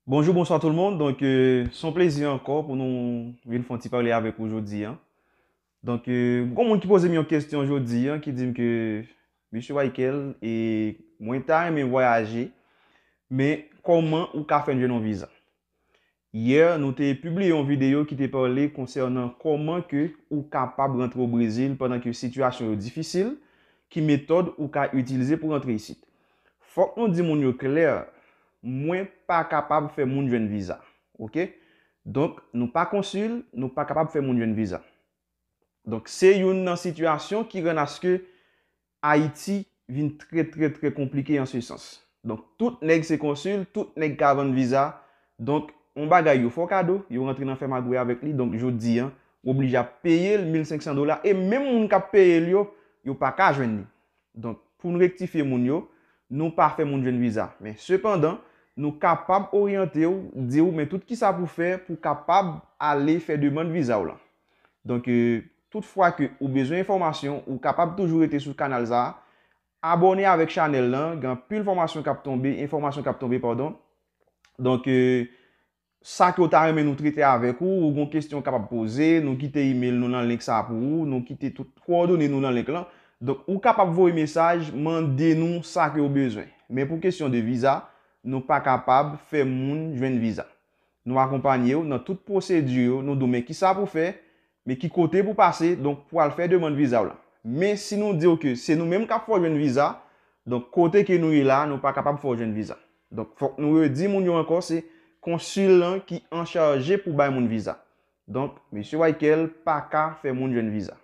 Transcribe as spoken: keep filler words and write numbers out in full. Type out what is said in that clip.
Bonjou, bonswa tout le monde. Donk, euh, se yon plezi ankò pou nou vin fè yon ti pale avèk ou jodi a. Donk, euh, gon moun ki poze m yon kesyon jodi a, ki di m ke, Mesye Waykel, e mwen ta renmen vwayaje, men kòman ou ka fè jwenn yon viza? Yè, nou te pibliye yon videyo ki te pale konsènan kòman ke ou kapab rantre o Brezil pandan ke sitiyasyon yo difisil, ki metòd ou ka itilize pou rantre isit. Fòk nou di moun yo klè, mwen pa kapab fè moun jwenn viza. Oke? Donk, nou pa konsil, nou pa kapab fè moun jwenn viza. Donk, se youn nan sitiyasyon ki rann aske Ayiti vin trè, trè, trè konplike an se sans. Donk, tout nèg se konsil, tout nèg ka vann viza. Donk, yon bagay yo fè w kado, yo rantre nan fè magouy avèk li. Donk, jodi a, ou oblije ap peye l mil senk san dola. E menm moun k ap peye l yo, yo pa ka jwenn li. Donk, pou n rektifye moun yo, nou pa fè moun jwenn viza. Men, sepandan, nou kapab oryante w, di w, men tout ki sa pou fè pou w kapab ale fè demann viza w lan. Donk, euh, tout fwa ke ou bezwen enfòmasyon, ou kapab toujou rete sou kanal sa a. Abòne avèk chanèl lan, gen anpil fòmasyon k ap tonbe, enfòmasyon k ap tonbe, padon. Donk, euh, sa ke w ta renmen nou trete avèk ou, ou gon kesyon w kapab poze, nou kite email nou nan link sa a pou ou, nou kite tout kowòdone nou nan link lan. Donk, ou kapab voye mesaj, mande nou sa ke w bezwen. Men pou kesyon de viza, nou pa kapab fè moun jwenn viza. Nou akonpanye w nan tout pwosedi yo, nou di w men ki sa pou fè, men ki kote pou pase, donk pou al fè demann viza w lan. Men si nou di w ke se nou menm k ap fè w jwenn viza, donk kote ke nou ye la, nou pa kapab fè w jwenn viza. Donk fòk nou redi moun yo ankò, se konsil lan ki anchaje pou bay moun viza. Donk, Mesye Waykel pa ka fè moun jwenn viza.